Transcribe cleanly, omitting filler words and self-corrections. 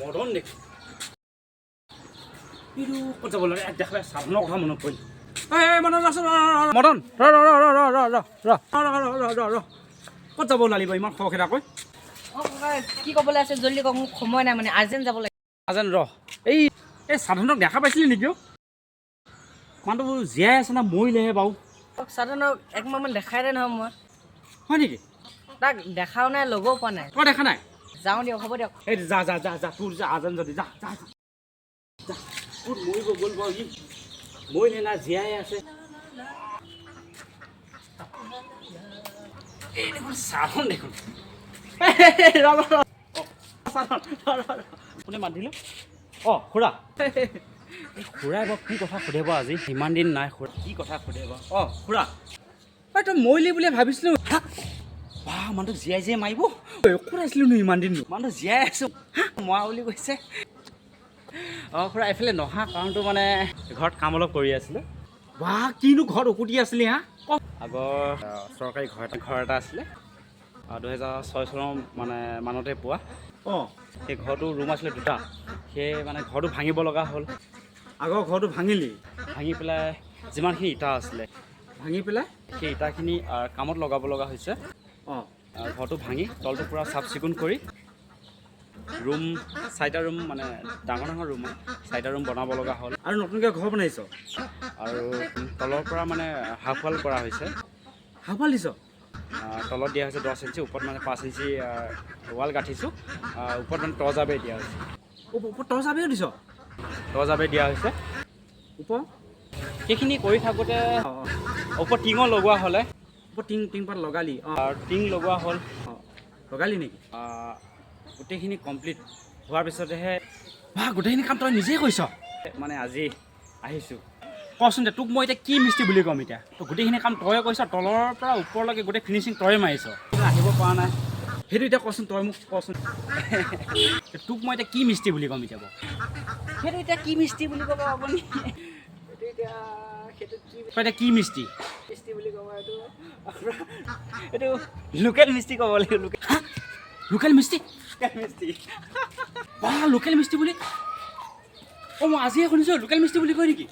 মদন দেখোন। এইটো ক'ত যাব লাগে? ইয়াক দেখা পাই সাধনৰ কথা মনত পৰিল। এই মদন, ৰচোন, ৰ, ৰ, ৰ, মদন, ৰ ৰ ৰ ৰ ৰ ৰ ৰ ৰ ৰ ৰ ৰ ৰ ৰ। ক'ত যাব ওলালি বাৰু ইমান খৰখেদাকৈ? অঁ ককা, কি ক'বলৈ আছে জল্দি কওক। মোক সময় নাই, মানে আৰ্জেণ্ট যাব লাগে। নাজানো, ৰ। এই সাধনক দেখা পাইছিলি নেকি অ'? মানুহটো জীয়াই আছে না মৰিলেহে বাৰু? সাধনক একমাহমান দেখাই নাই নহয় মই। হয় নেকি? তাক দেখাও নাই, লগো পোৱা নাই। তই দেখা নাই? যাওঁ দিয়ক, হ'ব দিয়ক। এই যা যা যা যা, তোৰ যা আজান যদি, যা যা যা যা। ক'ত মৰিব গ'ল বাৰু ই? মৰিলে না জীয়াই আছে? এই দেখোন সাধন দেখোন। এই, ৰ ৰ ৰ। অ, সাধন, ৰ ৰ ৰ। কোনে মাত দিলে? অঁ খুৰা। এই খুৰাই বাৰু কি কথা সোধে বাৰু? আজি ইমান দিন নাই খুৰা, কি কথা সোধে বাৰু? অঁ খুৰা, এই তই মৰিলি বুলিয়ে ভাবিছিলোঁ। হা? বাহ, মানুহটোক জীয়াই জীয়াই মাৰিব। এই, ক'ত আছিলোনো ইমান দিন? মানুহটো জীয়াই আছোঁ, হা, মৰা বুলি কৈছে। অঁ খুৰা, এইফালে নহা কাৰণটো মানে ঘৰত কাম অলপ কৰি আছিলোঁ। বাহ, কিনো ঘৰত উকুটি আছিলি হা? ক। আগৰ চৰকাৰী ঘৰ এটা আছিলে, 2006 চনৰ মানে মানতে পোৱা। সেই ঘৰটো ৰুম আছিলে দুটা। সেই মানে ঘৰটো ভাঙিব লগা হ'ল। আগৰ ঘৰটো ভাঙিলি? ভাঙি পেলাই যিমানখিনি ইটা আছিলে ভাঙি পেলাই সেই ইটাখিনি কামত লগাব লগা হৈছে। ঘৰটো ভাঙি তলটো পূৰা চাফ চিকুণ কৰি ৰুম চাৰিটা, ৰুম মানে ডাঙৰ ডাঙৰ ৰুম আৰু চাৰিটা ৰুম বনাব লগা হ'ল। আৰু নতুনকৈ ঘৰ বনাইছ? আৰু তলৰ পৰা মানে হাফ ৱাল কৰা হৈছে। হাফ ৱাল দিছ? তলত দিয়া হৈছে 10 ইঞ্চি, ওপৰত মানে 5 ইঞ্চি ৱাল গাঁঠিছোঁ। ওপৰত মানে তজাবে দিয়া হৈছে। ওপৰত তজাবেও দিছ? তজাবে দিয়া হৈছে। ওপৰ সেইখিনি কৰি থাকোঁতে অঁ অঁ ওপৰত টিঙো লগোৱা হ'লে। ওপৰত টিং পাত লগালি? অঁ। আৰু টিং লগোৱা হ'ল। অঁ, লগালি নেকি? গোটেইখিনি কমপ্লিট হোৱাৰ পিছতেহে বাহ, গোটেইখিনি কাম তই নিজেই কৰিছ? মানে আজি আহিছোঁ। কচোন দে, তোক মই এতিয়া কি মিস্ত্ৰী বুলি ক'ম এতিয়া? তই গোটেইখিনি কাম তয়ে কৰিছ, তলৰ পৰা ওপৰলৈকে গোটেই ফিনিচিং তয়ে মাৰিছ। আহিব পৰা নাই। সেইটো এতিয়া কচোন, তই মোক কচোন, তোক মই এতিয়া কি মিস্ত্ৰী বুলি ক'ম এতিয়া বাৰু? সেইটো এতিয়া কি মিস্ত্ৰী বুলি ক'ব আপুনি? সেইটো এতিয়া সেইটো কি তই এতিয়া কি মিস্ত্ৰী? মিস্ত্ৰী বুলি ক'ব? এইটো আপোনাৰ এইটো লোকেল মিস্ত্ৰী ক'ব লাগিব, লোকেল। লোকেল মিস্ত্ৰী? লোকেল মিস্ত্ৰী। বাহ, লোকেল মিস্ত্ৰী বুলি! অঁ, মই আজিহে শুনিছোঁ, লোকেল মিস্ত্ৰী বুলি কয় নেকি?